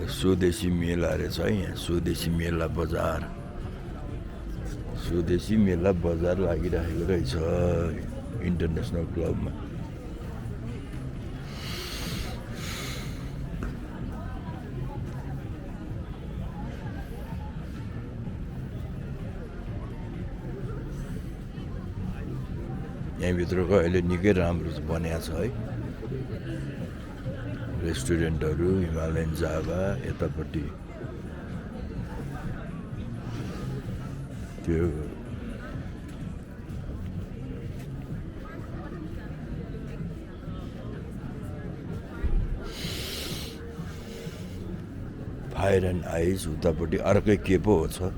स्वदेशी मेला रहेछ है यहाँ स्वदेशी मेला बजार स्वदेशी मेला बजार लागिरहेको रहेछ इन्टरनेसनल क्लबमा यहाँभित्रको अहिले निकै राम्रो बनिएको छ है रेस्टुरेन्टहरू हिमालयन जाभा यतापट्टि त्यो फायर एन्ड आइज उतापट्टि अर्कै के पो हो छ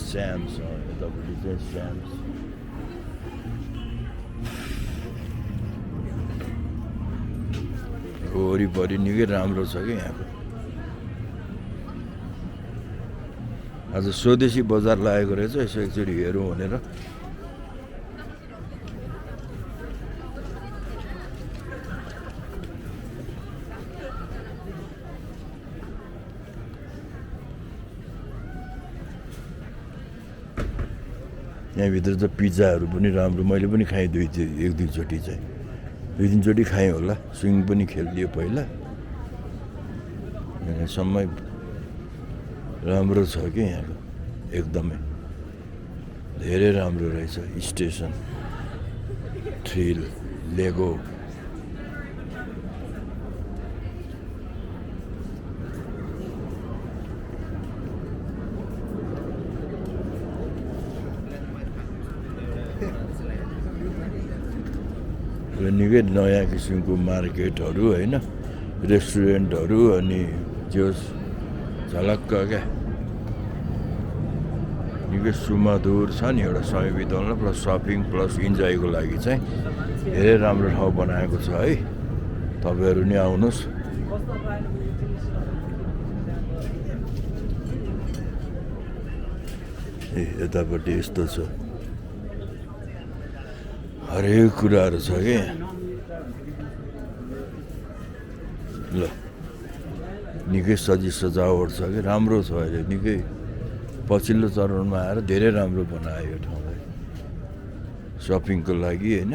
Sam's यतापट्टि चाहिँ Sam's वरिपरि निकै राम्रो छ कि यहाँको आज स्वदेशी बजार लागेको रहेछ यसो एकचोटि हेरौँ भनेर यहाँभित्र त पिज्जाहरू पनि राम्रो मैले पनि खाएँ एक दुईचोटि चाहिँ दुई तिनचोटि खाएँ होला स्विङ पनि खेलिदियो पहिला यहाँसम्म राम्रो छ कि यहाँको एकदमै धेरै राम्रो रहेछ स्टेसन थ्रिल लेगो निकै नयाँ किसिमको मार्केटहरू होइन रेस्टुरेन्टहरू अनि त्यो झलक्क क्या निकै सुमधुर छ नि एउटा समय बिताउन प्लस सपिङ प्लस इन्जोयको लागि चाहिँ धेरै राम्रो ठाउँ बनाएको छ है तपाईँहरू नि आउनुहोस् ए यतापट्टि यस्तो छ हरेक कुराहरू छ कि ल निकै सजावट छ कि राम्रो छ अहिले निकै पछिल्लो चरणमा आएर धेरै राम्रो बनायो यो ठाउँलाई सपिङको लागि होइन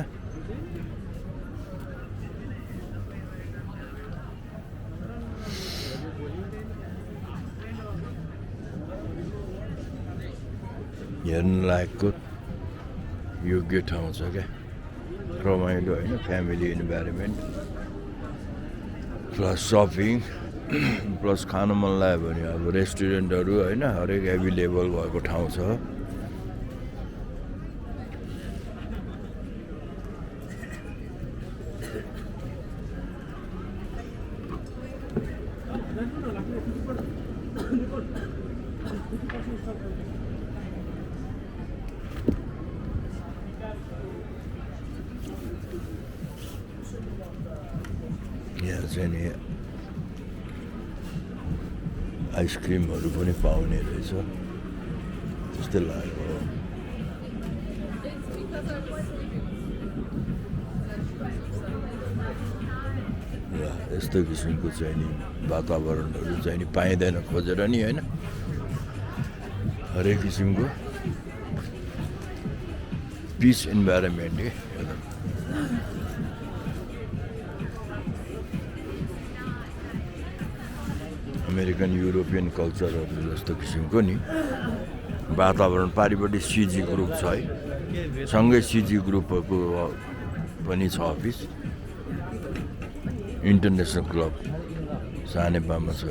हेर्न लायकको योग्य ठाउँ छ क्या रमाइलो होइन family environment plus shopping plus खानु मन लाग्यो भने अब रेस्टुरेन्टहरू होइन हरेक एभाइलेबल भएको ठाउँ छ यहाँ चाहिँ नि आइसक्रिमहरू पनि पाउने रहेछ त्यस्तै लाग्यो र यस्तो किसिमको चाहिँ नि वातावरणहरू चाहिँ नि पाइँदैन खोजेर नि होइन हरेक किसिमको पिस इन्भाइरोमेन्ट के एकदम अमेरिकन युरोपियन कल्चरहरू जस्तो किसिमको नि वातावरण पारिपट्टि सिजी ग्रुप छ है सँगै सिजी ग्रुपको पनि छ अफिस इन्टरनेसनल क्लब सानेपामा छ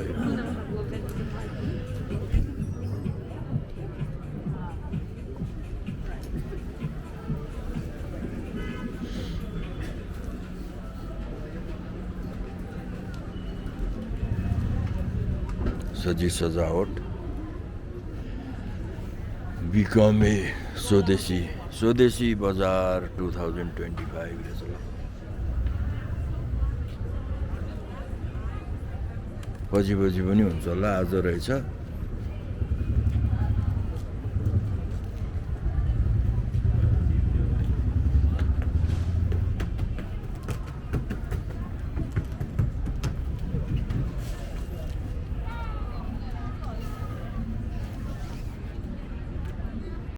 सजी सजावट become a स्वदेशी बजार 2025 रहेछ ल पछि पनि हुन्छ होला आज रहेछ